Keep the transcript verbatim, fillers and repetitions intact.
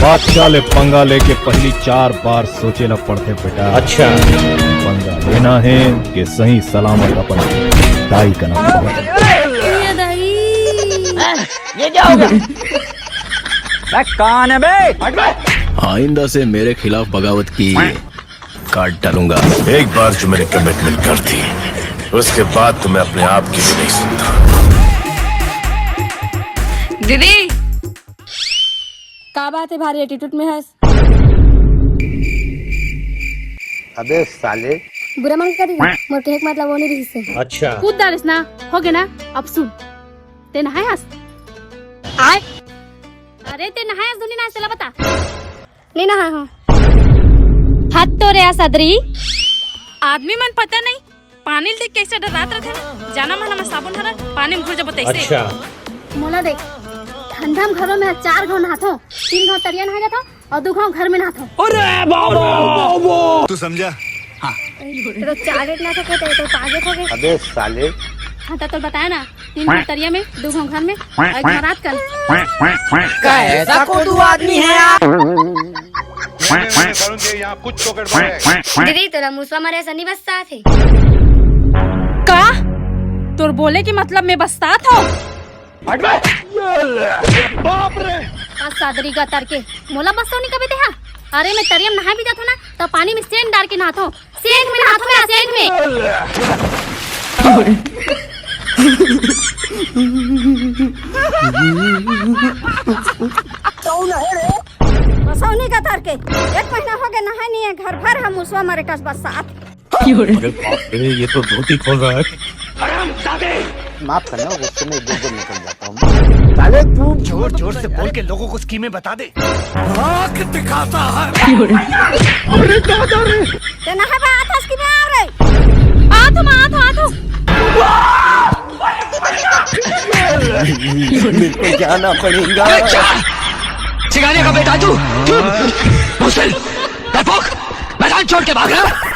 बादशाह ले पंगा लेके पहली चार बार सोचे ला पड़थे बेटा। अच्छा। पंगा लेना है कि सही सलामत अपन दाई का नाम। ये दाई। ये क्या हो गया? मैं कौन है बे? आइंदा से मेरे खिलाफ बगावत की काट डालूंगा। एक बार जो मैंने कमिटमेंट कर दी, उसके बाद तो मैं अपने आप की भी नहीं सुनता। दीदी, का बात है, भारी एटीट्यूड में हस? अबे साले। बुरा मान के करी, मोर कहे के मतलब वो नहीं रही से। अच्छा। कूद डालिस ना, हो गया ना। अब सुन, ते नहाए हस? आय। अरे ते नहाए हस धुनी ना, तेला बता। नहीं नहाए हो। हद तो रे सदरी, आदमी मन पता नहीं पानी ल देख कैसे डरात रथे ना। जाना मन हमर साबुन हरा पानी में घुल जबो तैसे। अच्छा। मोला देख, ठंडा में घरों में चार घाव नहाथो, तीन घाव तरिया नहा जाथो और दो घाव घर में नहाथो। अरे बाबा। तू समझा? हाँ। तो चार एक नहाथो, तो, तो पाँच एक हो गए। अबे साले। हाँ, तो, तो बताया ना, तीन घाव तरिया में, दो घाव घर में, और एक घाव रात कल। कैसा कोदू आदमी है यार। नहीं, नहीं, नहीं, सारुण जी, यहाँ कुछ तो गड़बड़ है। दीदी, तोला मुसवा मरे असन नहीं बस्सात हे। का? तोर बोले के मतलब मैं बस्सात हूँ? हट बे। बाप रे। आ सादरी गतर के, मोला बस्सो नहीं कबे ते हा? अरे मैं तरिया में नहाए भी जाथो ना, तो पानी में सेंट डाल के नहाथो। सेंट में नहाथो ना, सेंट में। बस्सो नहीं गतर के, एक महीना हो गया नहाए नहीं है, घर भर हम मुसवा मरे कस बस्सात। अरे बाप रे, ये तो धोती खोल रहा है। माफ करना, गुस्से में इधर उधर निकल जाता हूँ। साले तू जोर जोर से बोल के लोगों को स्कीमें बता दे। आंख दिखाता है। अरे दादा रे। ते नहा बा, आथस कि नहीं आ रे? आथो, आथो, आथो। मेरे को जाना पड़ेगा। अबे चुप! सिखाने का बेटा तू। चुप! बुजदिल, डरपोक, मैदान छोड़ के भाग रहा है?